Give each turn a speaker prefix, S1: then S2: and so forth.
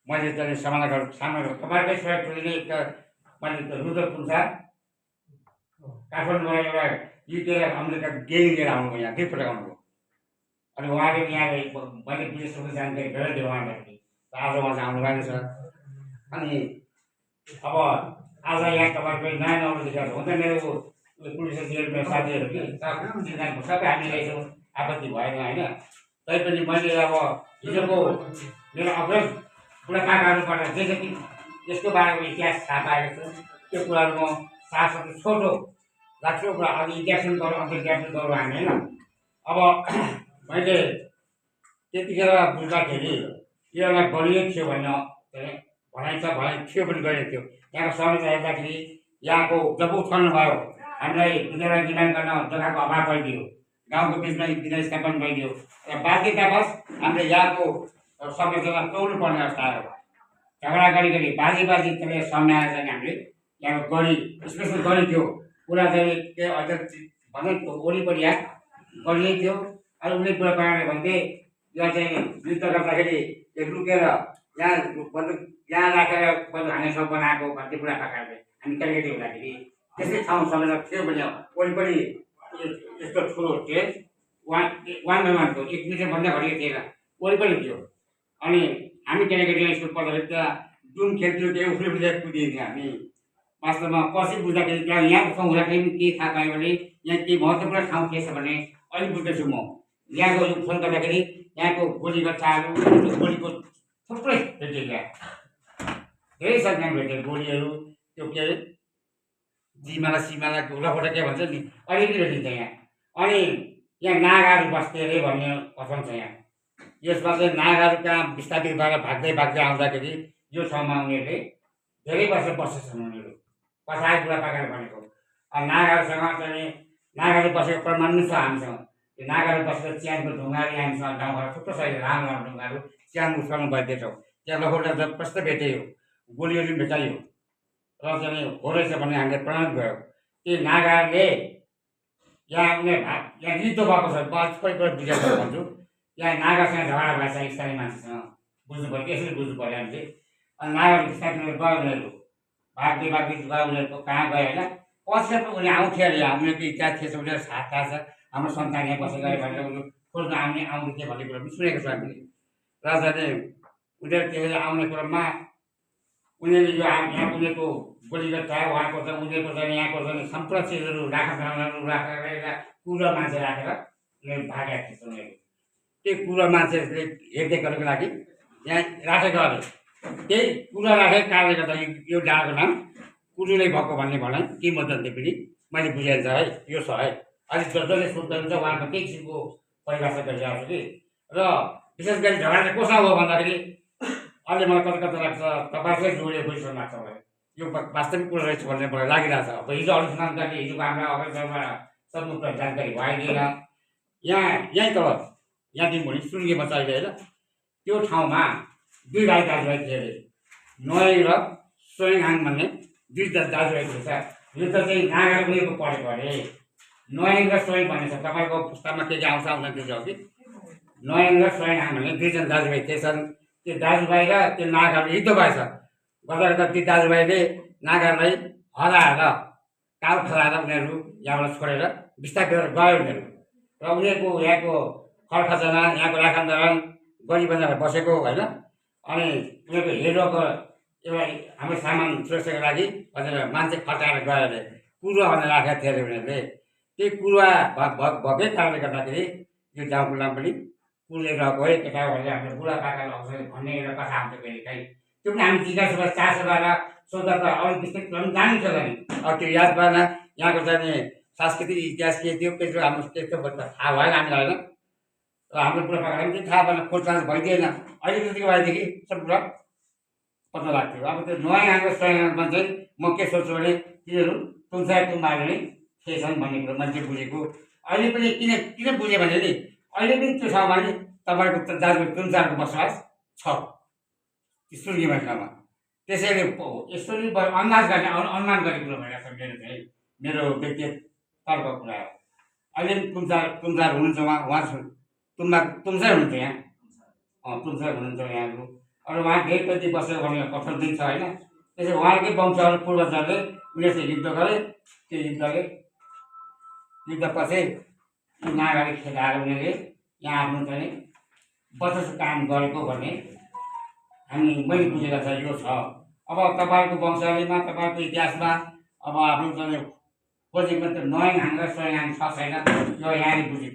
S1: मैले चाहिँ सामना तपाईँकै सहयोगले एक त मैले त रुद्र पुन्सा काठमाडौँबाट एउटा युकेर अमेरिका गेरी लिएर आउनुभयो यहाँ 2 पटक आउनुभयो। अनि उहाँले यहाँ मैले विदेशको जानकारी गराइदिएँ उहाँलाई। आज उहाँ चाहिँ आउनु भएको छ। अनि अब आज यहाँ तपाईँको नयाँ नौलो देखिएको हुन्छ मेरो पुलिस जेलमा साथीहरू कि सबै हामी रहेछौँ, आपत्ति भएन होइन। तैपनि मैले अब हिजोको मेरो अग्रज बुढापाकाहरूबाट जे जति यसको बारेमा इतिहास थाहा पाएको छु त्यो कुराहरू म साथसाथै छोटो राख्छु र अलि इतिहासन गरौँ अन्तर्ज्ञापन गरौँ हामी होइन। अब मैले त्यतिखेर बुझ्दाखेरि यो एउटा गरियो थियो भन्ने भनाइ थियो पनि गरिएको थियो। यहाँको समस्या हेर्दाखेरि यहाँको जब उत्खनन भयो हामीलाई विद्यालय निर्माण गर्न जग्गाको अभाव भइदियो, गाउँको बिचमा विद्यालय स्थापना भइदियो र बाध्यतावश हामीले यहाँको संरचना तोड्नु पर्ने अवस्था आयो। झगडा गरी बाजी त्यसले सामने आएर चाहिँ हामीले यहाँको गरी स्पेसल गरी थियो पुरा चाहिँ के अध्यक्ष भन्दै वरिपरि यहाँ गरिएको थियो। अनि उसले बुढापाकाले भन्थे यो चाहिँ युद्ध गर्दाखेरि लुकेर यहाँ राखेर हानेसम्म बनाएको भन्थे बुढापाकाले। हामी केटाकेटी हुँदाखेरि त्यस्तै ठाउँ समस्या थियो भने वरिपरि यस्तो ठुलो थियो 1 1 मिटरभन्दा घरि थिएन, वरिपरि थियो। अनि हामी केटाकेटी स्कुल पढ्दाखेरि त्यहाँ जुन खेल्थ्यो त्यो उफ्री कुदिन्थ्यो हामी। वास्तवमा पछि बुझ्दाखेरि त्यहाँ यहाँ ठाउँ हुँदाखेरि पनि के थाहा पायो भने यहाँ केही महत्त्वपूर्ण ठाउँ के छ भने अहिले बुझ्दैछु म। यहाँको फोन गर्दाखेरि यहाँको गोली गट्टाहरू गोलीको थुप्रै भेट्यो क्या, धेरै सङ्ख्यामा भेट्यो गोलीहरू। त्यो के अरे जिमाला सिमाला लफोटा के भन्छ नि अलिकति भेटिन्छ यहाँ। अनि यहाँ नागाहरू बस्थे अरे भन्ने कथन छ यहाँ। यसमा चाहिँ नागाहरू कहाँ विस्थापित भएर भाग्दै आउँदाखेरि यो ठाउँमा उनीहरूले धेरै वर्ष बसेछन् उनीहरू, पछाडि बुढापाकाले भनेको। नागाहरूसँग चाहिँ नागाहरू बसेको प्रमाण पनि छ हामीसँग। त्यो नागाहरू बसेर च्यानको ढुङ्गाहरू हामीसँग गाउँघर थुप्रो छ, राम्रो ढुङ्गाहरू च्यान उत्खनन भइदिएछौँ। त्यहाँ लखोटा जब प्रष्ट भेटियो, गोलीहरू पनि भेटाइयो र चाहिँ हो रहेछ भन्ने हामीले प्रमाणित भयो। ती नागाहरूले यहाँ उनीहरू यहाँ युद्ध भएको छ कोही बुझेको भन्छु। यहाँ नागासँग झगडा भएछ स्थानीय मान्छेसँग, बुझ्नु पऱ्यो, यसरी बुझ्नु पऱ्यो हामीले। अनि नागाहरू स्थानीय गयो उनीहरू भाग्दै गयो उनीहरूको कहाँ गयो होइन। पछि उनीहरू आउँथ्यो अरे यहाँ उनीहरूको इतिहास थिएछ, उनीहरू थाहा छ हाम्रो सन्तान यहाँ बसेको अरे भनेर उनीहरू खोज्न आउँदै थियो भन्ने कुरो पनि सुनेको छ हामीले। र चाहिँ उनीहरू त्यसरी आउने क्रममा उनीहरूले यो यहाँ उनीहरूको गोलीगट्टा उहाँको चाहिँ उनीहरूको चाहिँ यहाँको चाहिँ सम्पूर्ण चिजहरू राखेर कुरो मान्छे राखेर उनीहरू भागेका थिएछ। उनीहरू त्यो कुरो मान्छेहरूले हेर्दै गरेको लागि यहाँ राखेको अरे। त्यही कुरो राखेको कारणले गर्दा यो डाँडाको नाम कुरुलै भएको भन्ने भनाइ किंवदन्ती पनि मैले बुझाइन्छ है। यो छ है, अलिक जसले सोध्नुहुन्छ उहाँको त्यही किसिमको परिभाषा गरिरहेको छु कि। र विशेष गरी झगडा चाहिँ कोसँग हो भन्दाखेरि अहिले मलाई कता लाग्छ तपाईँकै जोडिएको जस्तो लाग्छ मलाई। यो वास्तविक कुरो रहेछ भन्ने मलाई लागिरहेछ। अब हिजो अनुसन्धान गर्ने हिजोको हाम्रो अग्रजहरूबाट सम्पूर्ण जानकारी भइदिएन। यहीँ तल यहाँदेखि भोलि सुर्गेमा चाहियो होइन, त्यो ठाउँमा 2 भाइ दाजुभाइ थिए अरे, नोयङ र सोयङहाङ भन्ने 2 दाजुभाइ थिएछ। यो त चाहिँ नागा उनीहरूको पढेको अरे। नोयङ र सोयङ भन्ने छ, तपाईँको पुस्तामा के आउँछ आउँदैन त्यो छ कि। नोयङ र सोयङहाङ भन्ने 2 जना दाजुभाइ थिएछन्। त्यो दाजुभाइ र त्यो नागाहरू युद्ध भएछ। गर्दा ती दाजुभाइले नागाहरूलाई हराएर काउ खलाएर उनीहरू यहाँबाट छोडेर विस्थापित गयो उनीहरू। र उनीहरूको यहाँको खरखजना यहाँको राखनदारन गरिबन्दाहरू बसेको होइन। अनि उनीहरूको हेरोको एउटा हाम्रो सामान सुरक्षाको लागि भनेर मान्छे खटाएर गयो अरे, कुरुवा भनेर राखेको थियो अरे उनीहरूले। त्यही कुरुवा भएकै कारणले गर्दाखेरि यो गाउँको नाम पनि कुरुले रहेको है केटा भनेर हाम्रो बुढापाकाले अवसर भन्ने एउटा कथा आउँछ कहिले काहीँ। त्यो पनि हामी जिज्ञासा गरेर चासो गरेर सोद्धा त अलिक विस्तृत पनि जानिन्छ नि। अब त्यो याद भएन यहाँको चाहिँ सांस्कृतिक इतिहास के थियो के थियो हाम्रो त्यस्तो थाहा भएन हामीलाई होइन। र हाम्रो बुढापाकालाई पनि थाहा भएन, खोजखाज भइदिएन। अहिले त्यतिको भएदेखि सब कुरा पत्ता लाग्थ्यो। अब त्यो नयाँ स्वयंमा चाहिँ म के सोच्छु भने तिनीहरू तुम्बाहरू नै थिएछन् भन्ने कुरो मान्छे बुझेको। अहिले पनि किन बुझेँ भने नि अहिले पनि त्यो ठाउँमा नि तपाईँको दाजुभाइ तुन्साहरूको बसोबास छ सुर्गेमा ठाउँमा। त्यसैले यसरी अनुमान गर्ने कुरो भइरहेको छ मेरो चाहिँ, मेरो व्यक्तिगत तर्क कुरा हो। अहिले पनि तुन्सार हुनुहुन्छ उहाँ तुम्सार हुनुहुन्छ यहाँ, तुन्सार हुनुहुन्छ यहाँको। अनि उहाँ गेटप्रति बसेर भनेर कथन दिन्छ होइन। त्यसै उहाँकै वंशहरू पूर्वजहरूले उनीहरूसँग युद्ध गरे। त्यो युद्धपछि नागरी खेदाएर उनीहरूले यहाँ आफ्नो चाहिँ बचत काम गरेको भन्ने मैले बुझेको छ यो छ। अब तपाईँहरूको वंशावलीमा तपाईँहरूको इतिहासमा अब आफ्नो चाहिँ खोजीमा त्यो नयाँ हाङ र स्वयं हाङ छ छैन यो यहाँले बुझ्नु।